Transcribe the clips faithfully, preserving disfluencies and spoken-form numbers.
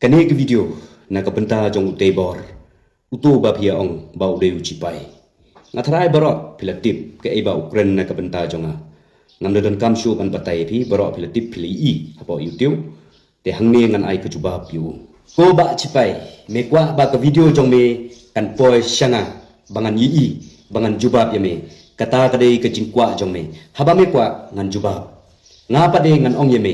Kane ka video na ka bynta jong u Teibor, uto ba phi ïa ong ba u dei u shipai. Nga tharai baroh phi la tip kaei ba u kren na ka bynta jong nga. Ngam da donkam shuh ban batai ïa phi, baroh phi la tip, phi la ïohi hapoh YouTube. Te hangne ngan ai ka jubab ïa u. Ko bah shipai, me kwah ba ka video jong me kan poi sha nga ba ngan ïohi, ba ngan jubab ïa me? Kata ka dei ka jingkwah jong me. Haba me kwah ngan jubab. Nga pat de ngan ong ïa me,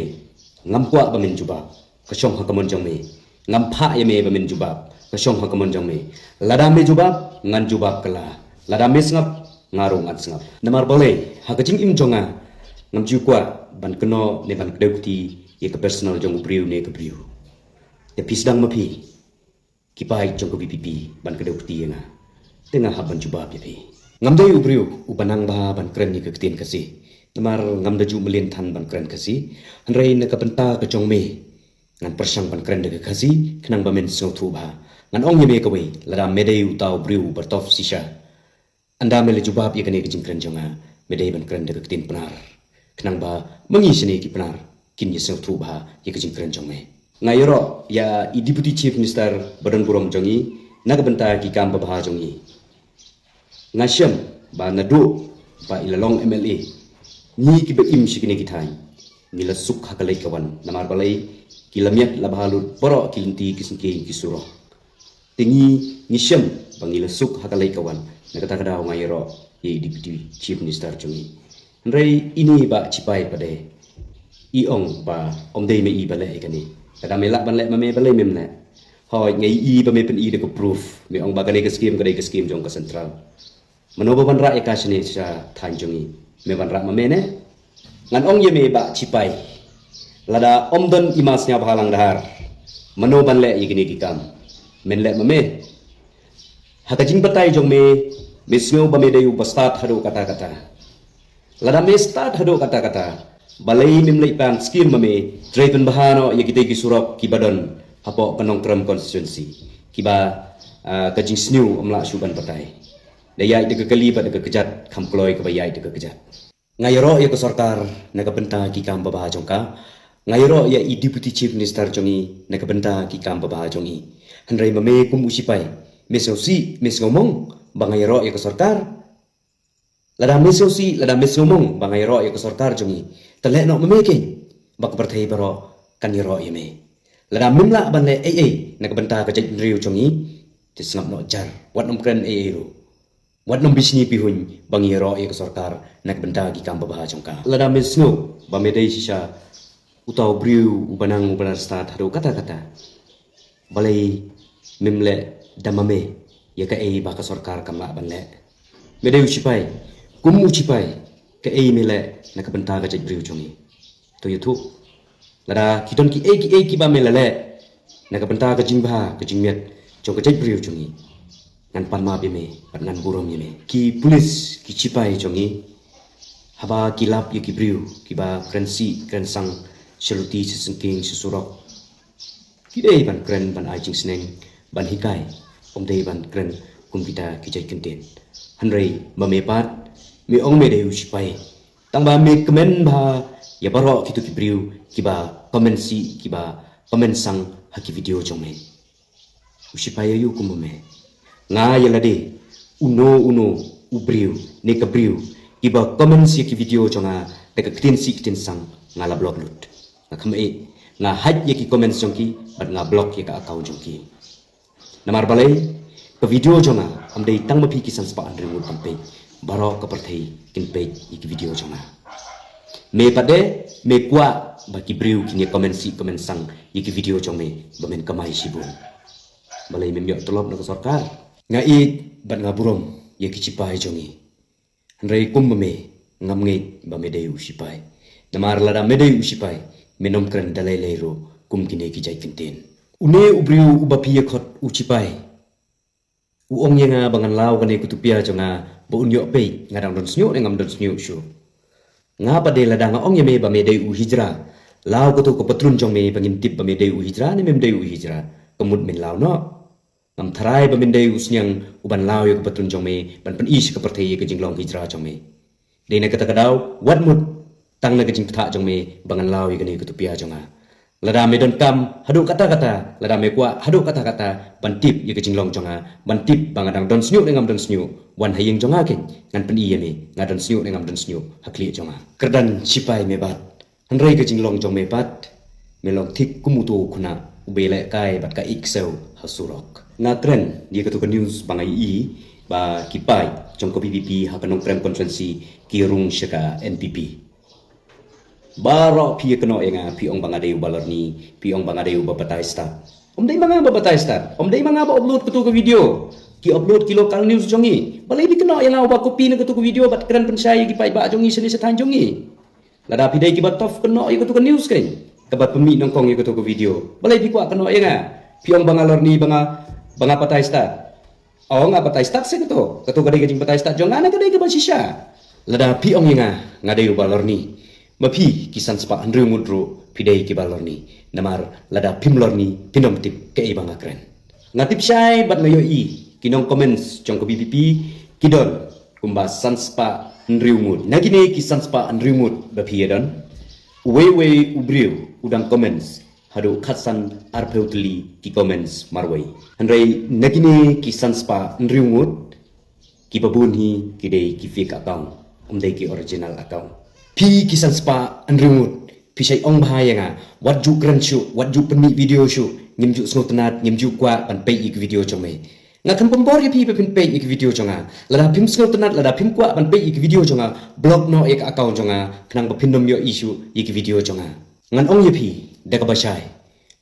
ngam kwah ba men jubab. Ka shong ha ka mon jong me. Ngam phah ïa me ba men jubab. Ka shong ha ka mon jong me. Lada me jubab, ngan jubab kylla. Lada me sngap, nga ruh ngan sngap. Namar balei, ha ka jingim jong nga, ngam ju kwah ban kynnoh ne ban kdew kti ïa ka personal jong u briew ne ka briew. Te phi sdang ma phi, ki paid jong ka VPP, ban kdew kti ïa nga. Te nga hap ban jubab ïa phi. Ngam dei u briew uba nang bha ban kren ïa ka ktien Khasi. Namar ngam da ju mlien than ban kren Khasi. Hynrei na ka bynta ka jong me, ngan pyrshang ban kren da ka Khasi khnang ba men sngewthuh bha. Ngan ong ïa me kawei, lada me dei uta u briew uba tough shisha, ynda me la jubab ïa kane ka jingkren jong nga, me dei ban kren da ka ktien Pnar, khnang ba ma ngi shane ki Pnar kin ïa sngewthuh bha ïa ka jingkren jong me. Nga ïaroh ïa i Deputy Chief Minister ba don burom jong ngi na ka bynta ki kam babha jong ngi. Nga shem ba naduh ba i la long MLA, ngi kiba im sha kine ki thaiñ, ngi la suk ha ka leit ka wan. Namar balei? Ki la miat la bha lut, baroh ki lynti, ki syngkien, ki surok. Te ngi, ngi shem ba ngi la suk ha ka leit ka wan. Na kata ka daw nga ïaroh ïa i Deputy Chief Minister jong ngi. Hynrei ine i bah shipai pat de, i ong ba ym dei ma i ba leh ïa kane. Lada me lah ban leh ma me, balei mem leh? Hooid, nga ïohi ba me pyni da ka proof. Me ong ba kane ka skim ka dei ka skim jong ka central. Mano ba wanrah ïa ka shane sha thaiñ jong ngi? Me wanrah ma me ne? Ngan ong ïa me bah shipai, lada ym don i ma Sniawbhalang Dhar, mano ban leh ïa kine ki kam? Men leh ma me. Ha ka jingbatai jong me, me sngew ba me dei uba stad haduh katta katta. Lada me stad haduh katta katta, balei mem leit ban skim ma me, trei pynbha noh ïa kitei ki surok kiba don hapoh ka Nongkrem constituency, kiba, ah, ka jingsniew ym lah shuh ban batai. Da ïaid da ka kali bad da ka kjat, kham kloi kaba ïaid da ka kjat. Nga ïaroh ïa ka sorkar na ka bynta ki kam babha jong ka. Nga ïaroh ïa i Deputy Chief Minister jong ngi na ka bynta ki kam babha jong ngi. Hynrei ma me kum u shipai, me sngewsih, me sngewmong ba nga ïaroh ïa ka sorkar? Lada me sngewsih, lada me sngewmong ba nga ïaroh ïa ka sorkar jong ngi, te leh noh ma me keiñ, ba ka pyrthei baroh kan ïaroh ïa me. Lada mem lah ban leh ei ei na ka bynta ka jaitbynriew jong ngi, te sngap noh jar, wat nym kren ei ei ruh. Wat nym bishni bihuiñ ba ngi ïaroh ïa ka sorkar na ka bynta ki kam babha jong ka. Lada me sngew ba me dei shisha uta u briew uba nang, uba la stad haduh katta katta, balei mem leh da ma me ïa kaei ba ka sorkar kam lah ban leh? Me dei u shipai, kum u shipai, kaei me leh na ka bynta ka jaitbynriew jong ngi? To ïathuh. Lada ki don kiei kiei kiba me la leh na ka bynta ka jingbha ka jingmiat jong ka jaitbynriew jong ngi, ngan pan map ïa me bad ngan burom ïa me. Ki pulit, ki shipai jong ngi, haba ki lap ïa ki briew kiba kren sih kren sang sha luti, sha syngkien, sha surok, ki dei ban kren ban ai jingsneng, ban hikai, ym dei ban kren kum kita ki jait kyntien. Hynrei ma me pat, me ong me dei u shipai, tangba me kmen bha ïa baroh kito ki briew kiba comment sih, kiba comment sang ha ki video jong me. U shipai aïu kum ma me? Nga ïa lade, uno uno u briew ne ka briew kiba comment ïa ki video jong nga da ka ktien sih ktien sang, nga la block lut. Nga khlem, nga hide ïa ki comments jong ki bad nga block ïa ka account jong ki. Namar balei? Ka video jong nga kam dei tang ma phi ki san spah hynriew ngut ban peit, baroh ka pyrthei kin peit ïa ki video jong nga. Me pat de, me kwah ba ki briew kin ïa comment sih comment sang ïa ki video jong me ba men kamai shibun? Balei mem ïoh tulop na ka sorkar? Nga ïeit bad nga burom ïa ki shipai jong ngi. Hynrei kum ma me, ngam ngeit ba me dei u shipai. Namar lada me dei u shipai, men ym kren da lei lei ruh kum kine ki jait kyntien. Une u briew uba phi ïa khot u shipai, u ong ïa nga ba ngan law kane ka tupia jong nga ba un ïoh peit nga dang don shñiuh ne ngam don shñiuh shuh. Nga pat de, lada nga ong ïa me ba me dei u hijra, law kato ka patlun jong me ba ngin tip ba me dei u hijra ne mem dei u hijra, ka mut men law noh. Ngam tharai ba men dei u sniang uban law ïa ka patlun jong me ban pyni sha ka pyrthei ïa ka jinglong hijra jong me. Dei na kata ka daw, wat mut tang na ka jingbthah jong me ba ngan law ïa kane ka tupia jong nga. Lada me donkam haduh katta katta, lada me kwah haduh katta katta ban tip ïa ka jinglong jong nga, ban tip ba nga dang don shñiuh ne ngam don shñiuh, wan ha ïing jong nga kein, ngan pyni ïa me nga don shñiuh ne ngam don shñiuh ha khlieh jong nga. Kyrdan shipai me bat, hynrei ka jinglong jong me pat, me long thik kum uto u khynnah uba lehkai bad ka ïeid ksew ha surok. Nga kren ïa kato ka news ba nga ïohi ba ki paid jong ka VPP ha ka Nongkrem constituency ki rung sha ka NPP. Baroh phi ïa kynnoh ïa nga, phi ong ba nga dei uba lorni, phi ong ba nga dei uba batai stad. Ym dei ma nga ba batai stad, ym dei ma nga ba upload kato ka video. Ki upload ki local news jong ngi. Balei phi kynnoh ïa nga uba copy na kato ka video bad kren pynshai ïa ki paidbah jong ngi shane sha thaiñ jong ngi? Lada phi dei kiba tough, kynnoh ïa kato ka news kein, kaba pynmih nyngkong ïa kato ka video. Balei phi kwah kynnoh ïa nga? Phi ong ba nga lorni, ba nga, ba nga batai stad. Ong, nga batai stad se kato. Kato ka dei ka jingbatai stad jong nga ne ka dei kaba shisha? Lada phi ong ïa nga, nga dei uba lorni, ma phi ki san spah hynriew ngut ruh phi dei kiba lorni. Namar lada phim lorni, phin ym tip kaei ba nga kren. Nga tip shai bad nga ïohi ki nong comments jong ka VPP ki don kumba san spah hynriew ngut. Na kine ki san spah hynriew ngut ba phi ïa don, uwei uwei u briew u dang comments haduh khatsan arphew tylli ki comments marwei. Hynrei na kine ki san spah hynriew ngut, kiba bun hi ki dei ki fake account, ym dei ki original account. Phi ki san spah hynriew ngut, phi shait ong bha ïa nga, wat ju kren shuh, wat ju pynmih video shuh, ngim ju sngewtynnat, ngim ju kwah ban peit ïa ki video jong me. Nga khlem pynbor ïa phi ba phin peit ïa ki video jong nga. Lada phim sngewtynnat, lada phim kwah ban peit ïa ki video jong nga, block noh ïa ka account jong nga, khnang ba phin ym ïohi shuh ïa ki video jong nga. Ngan ong ïa phi da kaba shai,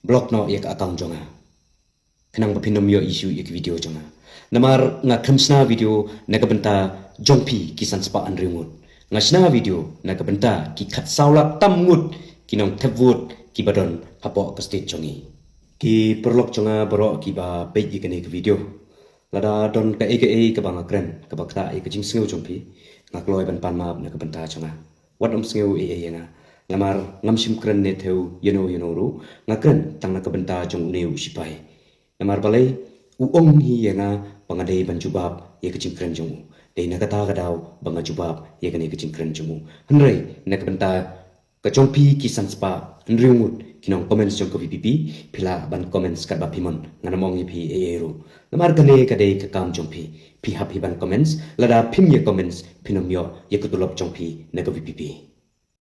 block noh ïa ka account jong nga, khnang ba phin ym ïohi shuh ïa ki video jong nga. Namar nga khlem shna video na ka bynta jong phi ki san spah hynriew ngut. Nga shna video na ka bynta ki khatsaw lak tam ngut ki nongthep vote kiba don hapoh ka state jong ngi. Ki paralok jong nga baroh kiba peit ïa kane ka video, lada don kaei kaei kaba nga kren kaba ktah ïa ka jingsngew jong phi, nga kloi ban pan map na ka bynta jong nga. Wat ym sngew ei ei ïa nga. Namar ngam shym kren ne thew ïano ïano ruh, nga kren tang na ka bynta jong une u shipai. Namar balei? U ong hi ïa nga ba nga dei ban jubab ïa ka jingkren jong u. Dei na kata ka daw ba nga jubab ïa kane ka jingkren jong u. Hynrei na ka bynta ka jong phi ki san spah hynriew ngut ki nong comments jong ka VPP, phi lah ban comments katba phi mon, ngan ym ong ïa phi ei ei ruh. Namar kane ka dei ka kam jong phi. Phi hap hi ban comments, lada phim ïa comments, phin ym ïoh ïa ka tulop jong phi na ka VPP.